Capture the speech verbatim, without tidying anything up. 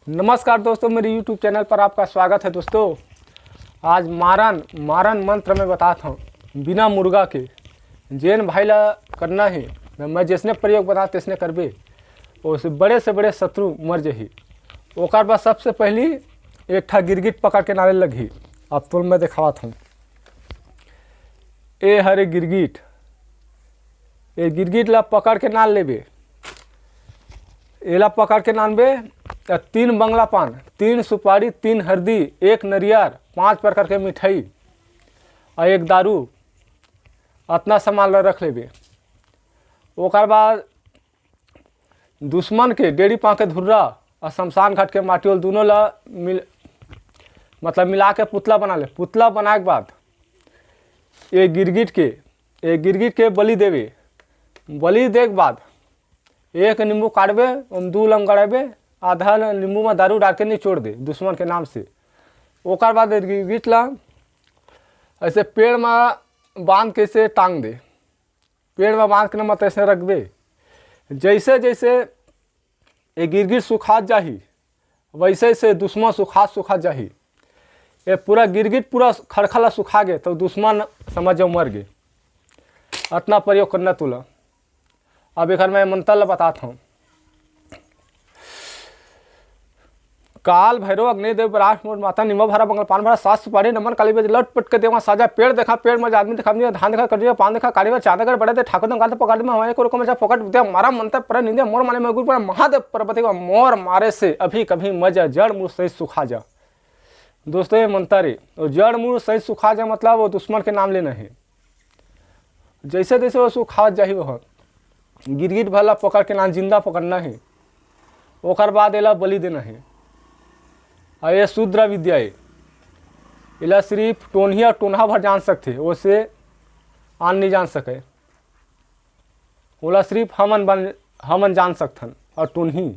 नमस्कार दोस्तों, मेरे YouTube चैनल पर आपका स्वागत है। दोस्तों, आज मारन मारन मंत्र में बताता हूँ, बिना मुर्गा के जेन भाई ला करना है, मैं जैसने प्रयोग बता तैसने करबे, ओसे बड़े से बड़े शत्रु मर जही। ओकर बाद सबसे पहली एक ठा गिरगिट पकड़ के नाले लगही। अब तो मैं देखावत हूँ, ए हरे गिरगिट, ए गिरगिट ला पकड़ के नाल लेबे। एला पकड़ के नानबे, त तीन बंगला पान, तीन सुपारी, तीन हरदी, एक नरियर, पांच प्रकार के मिठाई, अउ एक दारू, अतना सामान ला रख लेबे। ओकर बाद दुश्मन के डेड़ी पांव के धुर्रा अउ शमशान घाट के माटी, ओला दूनों ला मिल मतलब मिला के पुतला बना ले। पुतला बनाए के बाद ए गिरगिट के ए गिरगिट के बलि देबे। बलि दे के बाद एक नींबू काटबे, ओम दू लौंग गड़ाबे, आधा नींबू में दारू डाल के निचोड़ दे दुश्मन के नाम से। ओकर बाद ए गिरगिट ला ऐसे पेड़ में बांध के ऐसे टांग दे। पेड़ में बांध के ना मत ऐसे रखबे। जैसे जैसे ए गिरगिट सुखात जाही, वैसे से दुश्मन सुखात सुखात जाही। ए पूरा गिरगिट पूरा खड़खा ला सुखा गे, तो दुश्मन समझ जाओ मर गे। अतना प्रयोग करना तुला। अब एकर मैं मंत्र ला बतात हूँ। काल भैरव अग्नि देव ब्राह्म मोर माता निम्बा भरा बंगल पान भरा सास सुपारी नमन काली बज लट पट के देवा साजा पेड़ देखा पेड़ में आदमी देखा आदमी धान देखा कटिया पान देखा काली में चांदगढ़ बड़े दे ठाकुर दंगाल तो पकड़ में हमारे को रुको मजा पकड़ दे मारा मंत्र पर निंदे मोर माने में गुरु पर महादेव पार्वती का मोर मारे से अभी कभी मजा जड़ मूल सही सुखा जा। दोस्तों, ये मंत्र है, तो जड़ मूल सही सुखा जा मतलब वो दुश्मन के नाम लेना है। जैसे तैसे वो सुखावत जाही, वह गिरगिट भला पकड़ के ना जिंदा पकड़ना है, ओकर बाद एला बलि देना है। और ये शूद्र विद्या है, एला सिर्फ टोनही और टोनहा भर जान सकथे, ओसे आन नहीं जान सके। ओला सिर्फ हमन बन हमन जान सकथन और टोनही।